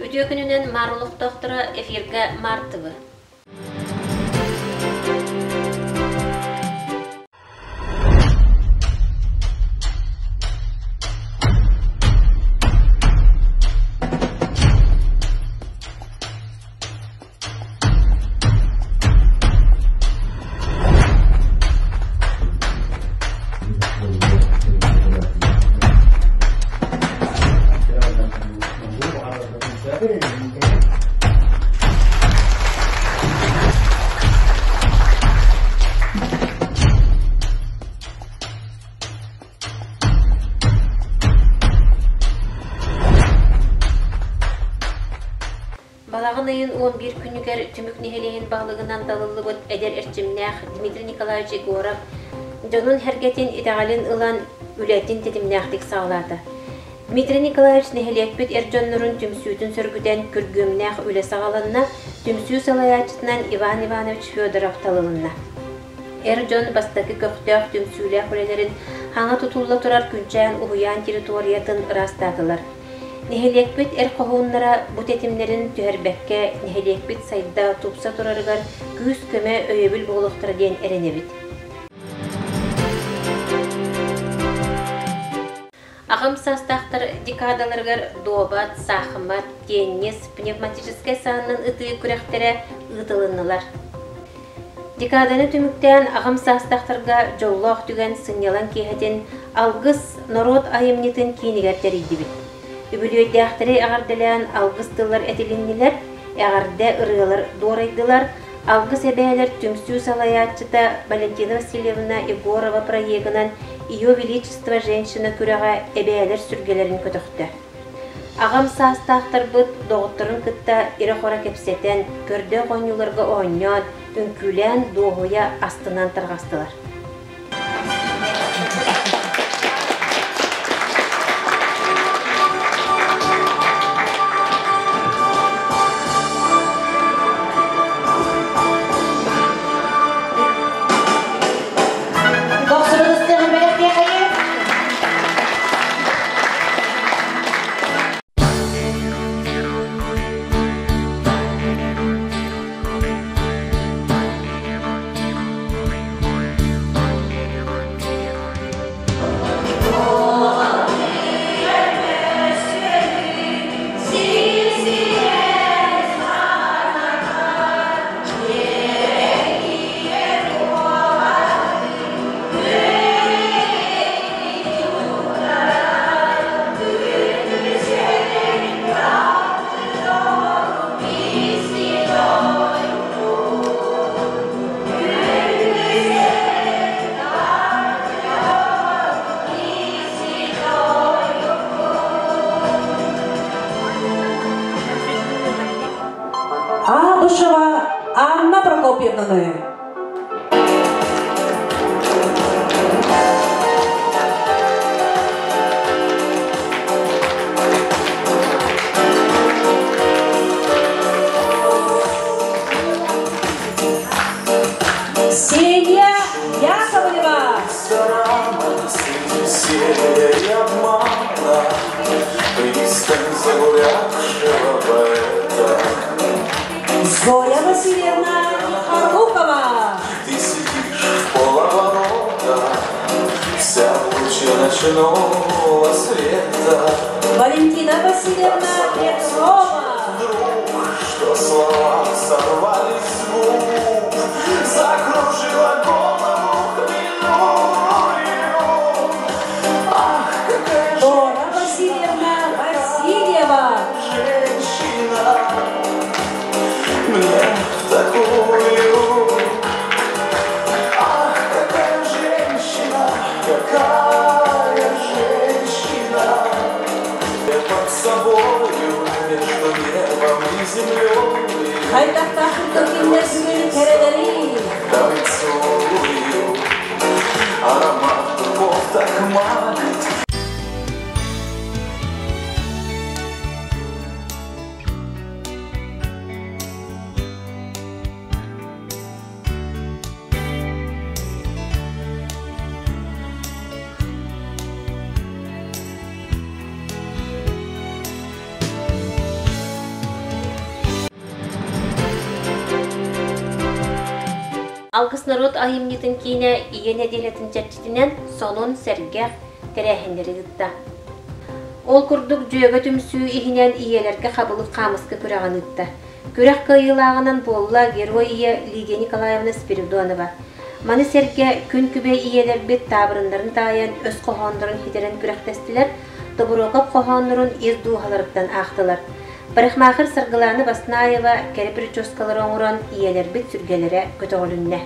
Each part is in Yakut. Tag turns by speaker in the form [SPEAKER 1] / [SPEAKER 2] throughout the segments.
[SPEAKER 1] Үтүө күнүнэн Маар олохтоохторо эфиргэ Маар ТВ. Балаҕан ыйын 11 күнүгэр Түмүк нэһилиэгин баһылыгынан талыллыбыт эдэр эрчимнээх Дмитрий Николаевич Егоров дьонун-сэргэтин итэҕэлин ылан үлэтин тэтимнээхтик саҕалаата. Дмитрий Николаевич нэһилиэкпит эр дьоннорун түмсүүтүн сөргүтэн күргүөмнээх үлэ саҕаланна, түмсүү салайааччытынан Иван Иванович Федоров талылынна. Эр дьон бастакы көхтөөх түмсүүлээх үлэлэрин хаҥа тутулла турар Күнчээн уһуйаан территориятын ыраастаатылар. Нэһилиэкпит эр хоһууннара бу тэтимнэрин түһэрбэккэ, нэһилиэкпит сайда, тупса турарыгар күүс-көмө, өйөбүл буолуохтара диэн эрэнэбит. Аҕам саастаахтар декадаларыгар дуобат, саахымат, теннис, пневматическай сааннан ытыы күрэхтэрэ ыытылыннылар. Декаданы түмүктээн аҕам саастаахтарга дьоллоох түгэн сынньалаҥ киэһэтин Алгыс норуот айымньытын киинигэр тэрийдибит. Үбүлүөйдээхтэри эҕэрдэлээн алгыс тыллар этилиннилэр, эҕэрдэ ырыалар дуорайдылар, Алгыс эбээлэр түмсүү салайааччыта Валентина Васильевна Егорова проегынан Ее Величество женщина күрэҕэ эбээлэр сүргэлэрин көтөхтө. Аҕам саастаахтарбыт доҕотторун кытта ирэ-хоро кэпсэтэн, көрдөөх оонньууларга оонньоон, үҥкүүлээн дуоһуйа астынан тарҕастылар.
[SPEAKER 2] Абышева Анна Прокопьевнаны. Ксения Яковлева. Зоя Васильевна Харлукова.
[SPEAKER 3] Ты сидишь в полоборота, вся в луче ночного света.
[SPEAKER 2] Валентина Васильевна Петрова.
[SPEAKER 3] Вдруг, что слова сорвались с губ, закружила голову хмельную. Ах, какая
[SPEAKER 2] Дора Васильевна Васильева.
[SPEAKER 3] женщина мне в такую. Ах, какая женщина, какая женщина. Я под собою между небом и землей
[SPEAKER 2] Хайдахтаах кимнэр бүгүн кэрэлэрий.
[SPEAKER 3] танцую. Аромат духов так манит.
[SPEAKER 1] Алгыс норуот айымньытын киинэ Ийэ нэдиэлэтин чэрчитинэн сонун, сэргэх тэрээһиннэри ыытта. Ол курдук Дьүөгэ түмсүү иһинэн ийэлэргэ хабылык хаамыска күрэҕин ыытта. Күрэх кыайыылааҕынан буолла Герой ийэ Лидия Николаевна Спиридонова. Маны сэргэ күн күбэй ийэлэрбит таабырыннарын таайан өс хоһооннорун ситэрэн күрэхтэстилэр, Тобуруокап хоһооннорун ис дууһаларыттан аахтылар. Парикмахер Саргылаана Баснаева кэрэ прическалары оҥорон ийэлэрбит сүргэлэрэ көтөҕүлүннэ.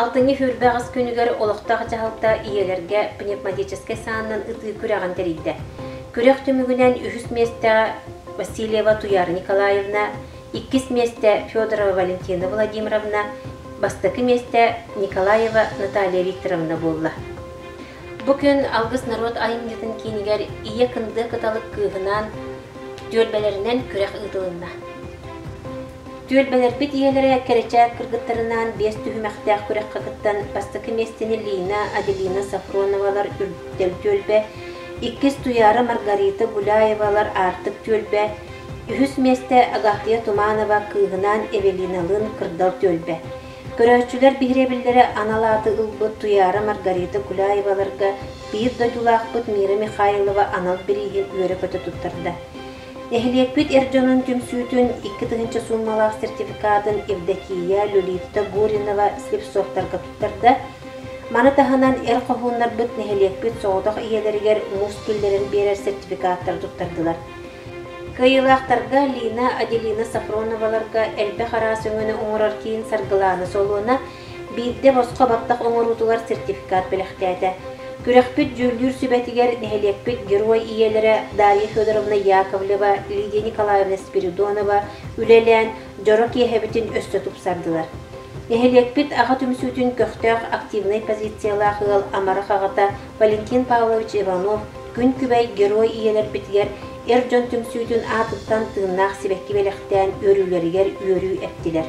[SPEAKER 1] Алтынньы сүүрбэ күнүгэр олохтоох дьаһалта ийэлэргэ пневматическай саанан ытыы күрэҕин тэрийдэ. Күрэх түмүгүнэн үһүс миэстэҕэ Васильева Туяра Николаевна, иккис миэстэ Федорова Валентина Владимировна, бастакы миэстэ Николаева Наталья Викторовна буолла. Бу күн Алгыс норуот айымньытын киинигэр Ийэ кындыа кыталык кыыһынаан түөлбэлэринэн күрэх ыытылынна. Түөлбэлэрбит ийэлэрэ кэрэчээн кыргыттарынаан биэс түһүмэхтээх күрэххэ кыттан бастакы миэстэни Лина, Аделина Сафроновалар Үрдэл түөлбэ, иккис Туйаара Маргарита Гуляевалар Аартык түөлбэ, үһүс миэстэ Агафья Туманова кыыһынаан Эвелиналыын Кырдал түөлбэ. Көрөөччүлэр биһирэбиллэрэ анал ааты ылбыт Туйаара Маргарита Гуляеваларга биир дойдулаахпыт Мира Михайлова анал бирииһин үөрэ-көтө туттарда. Нэһилиэкпит эр дьонун түмсүүтүн 2000 сууммалаах сертификатын Евдокия Люлитта Гуринова Слепцовтарга туттарда. Маны таһынан эр хоһууннарбыт нэһилиэкпит соҕотох ийэлэригэр муус киллэрэн биэрэр сертификаттары туттардылар. Кыайыылаахтарга Лина Аделина Сафроноваларга элбэх араас өҥөнү оҥорор киин Саргылаана Солуона биирдэ босхо баттах оҥоруутугар сертификат бэлэхтээтэ. Күрэхпит дьүүллүүр сүбэтигэр нэһилиэкпит Герой ийэлэрэ Дарья Федоровна Яковлева, Лидия Николаевна Спиридонова үлэлээн дьоро киэһэбитин өссө тупсардылар. Нэһилиэкпит аҕа түмсүүтүн көхтөөх активнай позициялаах ыал амарах аҕата Валентин Павлович Иванов күн күбэй Герой ийэлэрбитигэр эр дьон түмсүүтүн аатыттан тыыннаах сибэкки бэлэхтээн үөрүүлэригэр үөрүү эптилэр.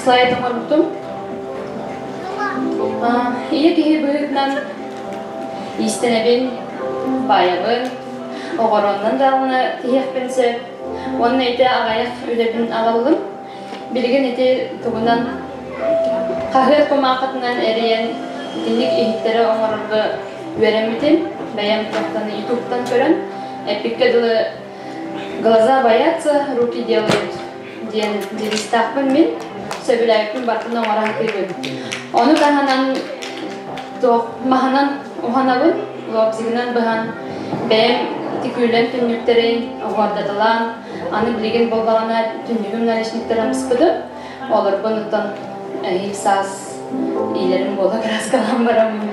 [SPEAKER 4] Слайд оҥорбутум. Ийэ киһи быһыытынан иистэнэбин, баайабын, оҕоруоннан даҕаны тиһиэхпин сөп. Уонна ити аҕыйах үлэбин аҕаллым. Билигин ити тугунан хаһыат кумаахытынан эрийэн итинник иһиттэри оҥорорго үөрэммитим. Бэйэм туохтан ютубтан көрөн, эппиккэ дылы «Глаза боятся, руки делают» диэн девизтаахпын мин. Сөбүлээбиппин барытын оҥоро сатыыбын. Ону таһынан туох маһынан уһанабын, лобзигынан быһан бэйэм тикүүлэн түннүктэрин оһуордаталаан, аны билигин буоллаҕына түннүгүм наличниктарын быспытым. Олорбун оттон эһиил саас иилэрим буола краскалаан бараммын.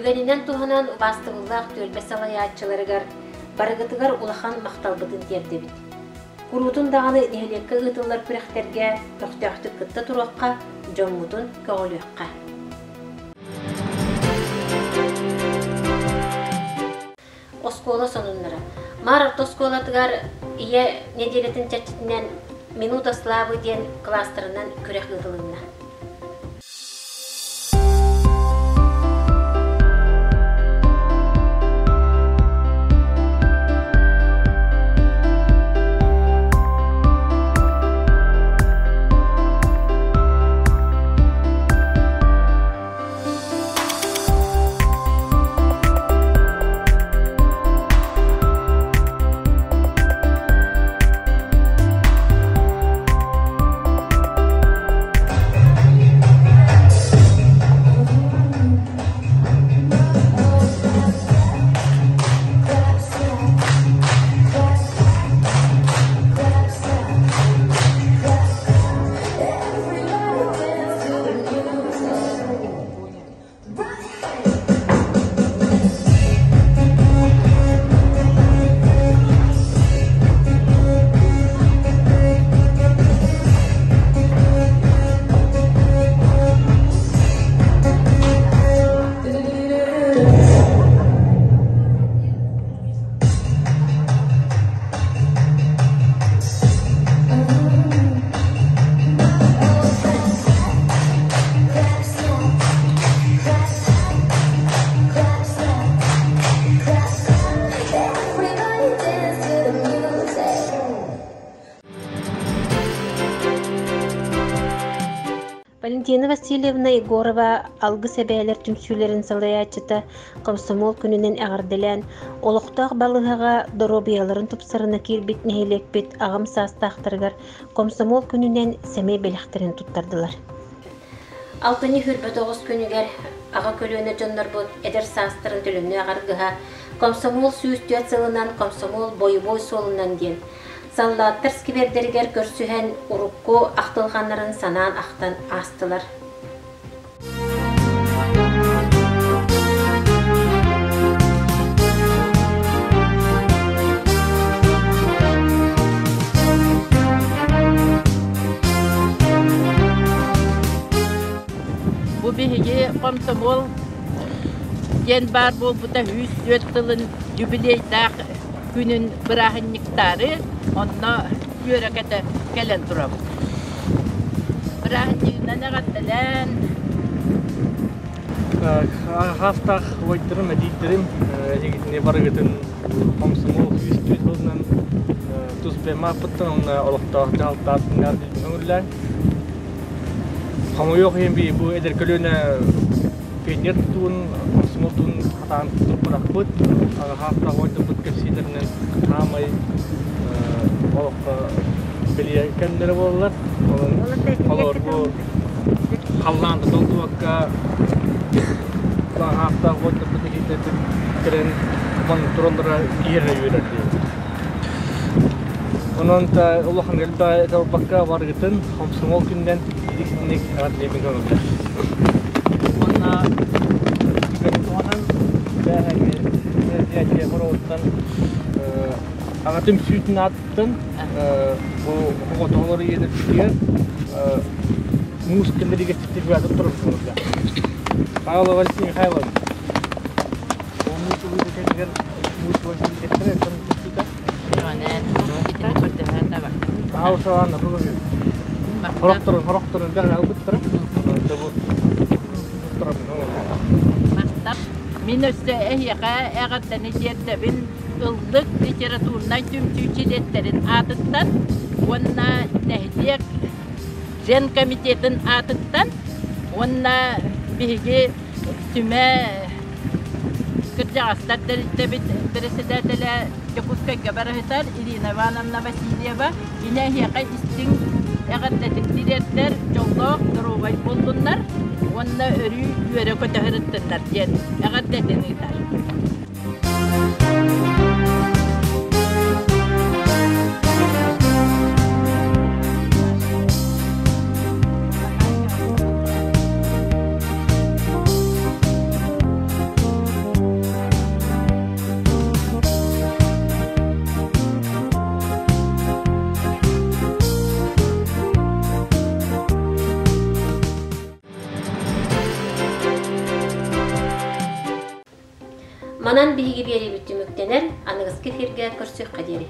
[SPEAKER 1] Түгэнинэн туһанан убаастабыллаах түөлбэ салайааччыларыгар барыгытыгар улахан махталбытын тиэрдэбит. Куруутун даҕаны нэһилиэккэ ыытыллар күрэхтэргэ көхтөөхтүк кытта туруохха, дьоммутун көҕүлүөххэ. Оскуола сонуннара. Маар орто оскуолатыгар Ийэ нэдиэлэтин чэрчитинэн «Минута славы» диэн кылаастарынан күрэх ыытылынна. Валентина Васильевна Егорова Алгыс эбээлэр түмсүүлэрин салайааччыта Комсомол күнүнэн эҕэрдэлээн, олохтоох балыыһаҕа доруобуйаларын тупсарына киирбит нэһилиэкпит аҕам саастаахтарыгар Комсомол күнүнэн сэмэй бэлэхтэрин туттардылар. Алтынньы 29 күнүгэр аҕа көлүөнэ дьоннорбут эдэр саастарын төлөннөөх аргыһа Комсомол 104 сылынан Комсомол бойобуой суолунан диэн саллааттар сквердэригэр көрсүһэн урукку ахтылҕаннарын санаан ахтан аастылар.
[SPEAKER 5] Бу биһиги комсомол диэн баар буолбута 104 сылын юбилейдаах күнүн бырааһынньыктаары онно үөрэ-көтө кэлэн турабыт. Бырааһынньыгынан эҕэрдэлээн
[SPEAKER 6] Хаастаах убайдарым, эдиийдэрим эһигитини барыгытын комсомол сүүс сылынан тус бэйэм ааппыттан уонна олохтоох дьаһалтаатыннар көҥүллээн хомойуох иһин би бу эдэр көлүөнэ пионер тутуун, комсомол тутуун хатаан турбатахпыт. Хаастаах убайдарбыт кэпсиилэринэн хаамай олоххо бэлиэ кэмнэрэ буоллар. Олор бу халлаан да толлубакка хаахтаах уоттарбыт иһиттэрбит кэлэн тураллара киһиэхэ үөрэр диэн. Онон та улахан элбэ этэ барыгытын хомсомол күннэн итинник эҕэрдэлиибин көҥүллэр. Уонна түгэни туһанан бээһэҥи мероприятие хороҕуттан аҕа түмсүүтүн ааттан бу оҕотоҕолор ийэлэрбитигэр муус кэллэригэ сертификаты туруорсуллар. Павлова Валентин Михайлович ол муус ылыыта кэмигэр муус Васильевтэр эрдэн түспүтэ. Павлова Хорохторун хорохторун бэҕэ албыттара.
[SPEAKER 5] Мин өссө эһиэхэ эҕэрдэни тиэрдэбин Ыллык литературнай түмсүү чилиэттэрин аатыттан уонна нэһилиэк Женкомитетын аатыттан уонна биһиги Түмэ кырдьаҕастар тэрилтэбит председателэ Дьокуускайга барыһытар Ирина Ивановна Васильева кини эһиэхэ истиҥ эҕэрдэтин тириэрдэр, дьоллоох, доруобай буоллуннар уонна өрүү үөрэ-көтө сырыттыннар диэн эҕэрдэтин ыытар.
[SPEAKER 1] Манан биһиги биэриибит түмүктэнэр, аныгыскы эфиргэ көрсүөххэ диэри.